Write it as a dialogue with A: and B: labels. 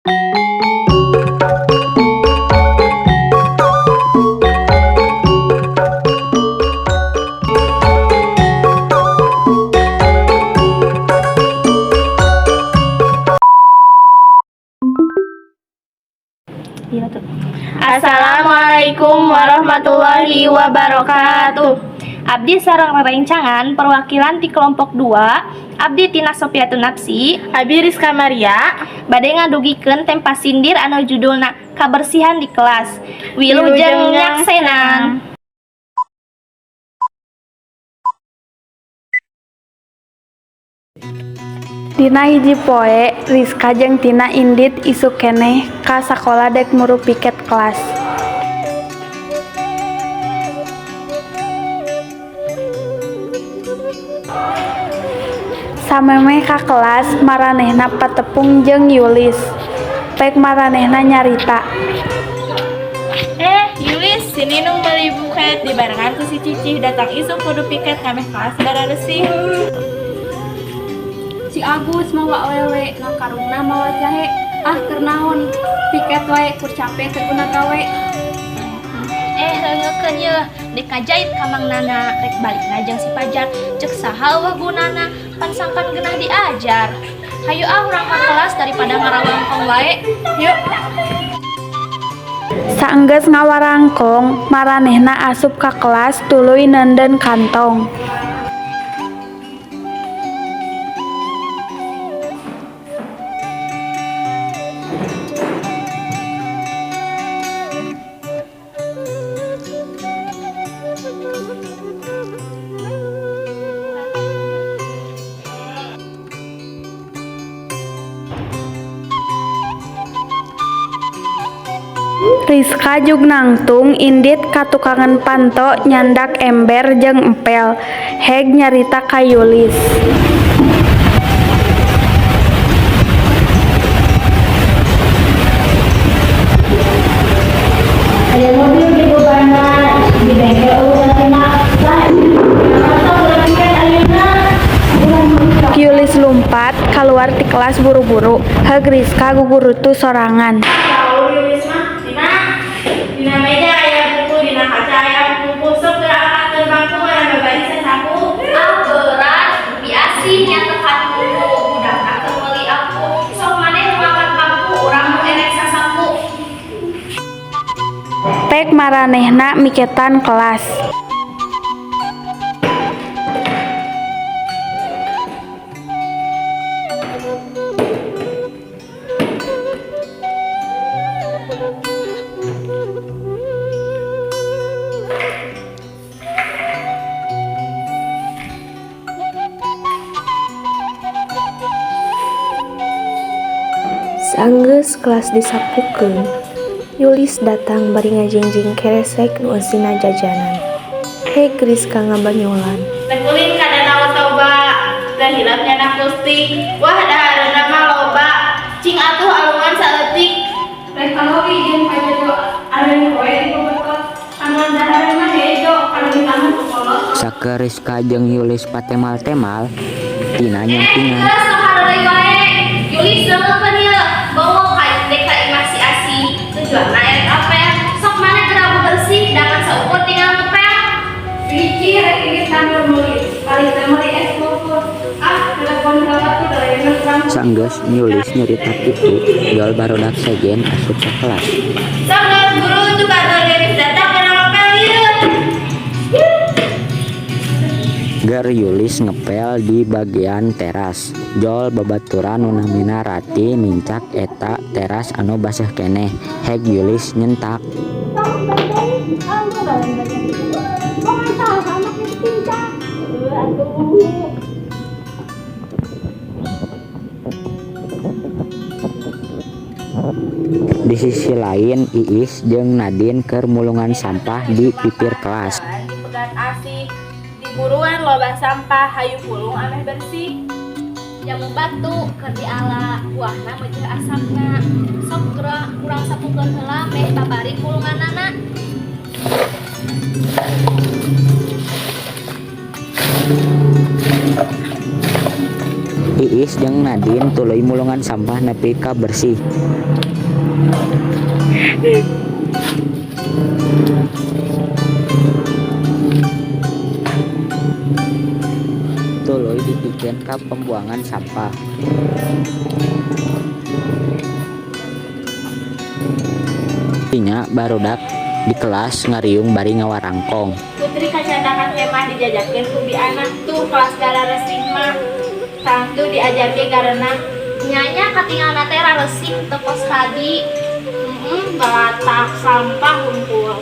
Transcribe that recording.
A: Iya tuh. Assalamualaikum warahmatullahi wabarakatuh. Abdi sareng rerencangan perwakilan di kelompok 2, Abdi Tina Sopiatun Nafsi,
B: Abi Rizka Maria,
A: bade ngadugikeun tempa sindir anu judulna kabersihan di kelas. Wilujeng nyaksenan.
C: Dina hiji poe, Rizka jeung Tina indit isuk keneh ka sakola dek muru piket kelas. Samemeh ka kelas, maranehna patepung jeung Yulis. Pek maranehna nyarita.
B: Eh, Yulis, sini nu meuli buket dibarengan ku si Cicih datang isuk kudu piket ngameh kelas bararesih.
D: Si Agus mawa lele, na karungna mawa jahe. Ah, keur naon? Piket wae kur cape teu guna gawe.
A: Eh, leungeukeun yeuh, dek ngajait ka Mang Nana, rek balikna jeung si Pajar, ceuk saha euweuh gunana, pan sangkan geunah diajar. Hayu ah urang ka kelas daripada ngarawangkong wae.
B: Yuk.
C: Saenggeus ngawarangkong, maranehna asup ka kelas tuluy neundeun kantong. Rizka jug nangtung indit ka tukangan panto nyandak ember jeung empel. Heg nyarita ka Yulis.
E: Aya mobil di bobana di bengkel euweuh tina ayeuna.
C: Yulis lumpat kaluar ti kelas buru-buru. Heg Rizka gugurutu sorangan.
B: Tahu Yulis mah, Tina. Dina meja aya buku, dina kaca aya buku, sok geura angkatkeun bangku mana babaris sasapu.
A: Ah, berat, biasih nya tekan buku, budakna keur meuli aku. Sok maneh nu ngangkat bangku, urang nu erek sasapu.
C: Pek maranehna miketan kelas.
F: Saenggeus kelas disapukeun, Yulis datang bari ngajengjing keresek nu eusina jajanan. Heg Rizka ngabanyolan.
B: Teh ulin ka Danau Toba, teu hilap nyandak lustig. Wah, dahareunna mah loba. Cing atuh alungan saeutik.
D: Rek kalowi jeung pajajo areun poe di bobotoh. Tangan dahareun mah hejo kana ditangan ku kolot.
G: Saker Rizka jeung Yulis patemal-temal, Tina
A: Eh,
G: nyampingan.
A: geus tong hareureuy wae. Yulis leungeukeun ieu, bawa ka dek ka imah si Asih. Tujuanna erek apel. Sok maneh geura bebersih, dangan saukur tinggal ngepel.
D: Cici rek indit sambil meuli. Paling teh meuli es kultur. Ah, telepon heula tuh dalayeuna kurang.
G: Saenggeus Yulis nyarita kitu, jol barudak sejen asup ka kelas.
B: Sok geus guru tuh kantor Yulis datang kana ngepel ieu.
G: Ger Yulis ngepel di bagian teras. Jol babaturan nu namina Rati nincak eta teras anu baseuh keneh. Heg Yulis nyentak. Di sisi lain, Iis jeung Nadine keur mulungan sampah di pipir kelas.
B: Dipegat asih, di buruan loba sampah, hayu pulung ameh bersih.
A: Jambu batu keur diala, buahna meujeuh asapna. Sok geura urang sapukeun heula meh babari pulunganana.
G: Iis Yulis jeung Nadine tuluy mulungan sampah nepi ka bersih. Tuluy dipikeun ka pembuangan sampah. Dinya barudak di kelas ngariung bari ngawarangkong.
B: Putri kacandakan kemah dijajakeun ku bi anak tuh kelas gararesih mah. Tangtu diajar ge garena.
A: Nya katingalna teh raresih teu kos tadi.
B: Heeh, balatak sampah hungkul.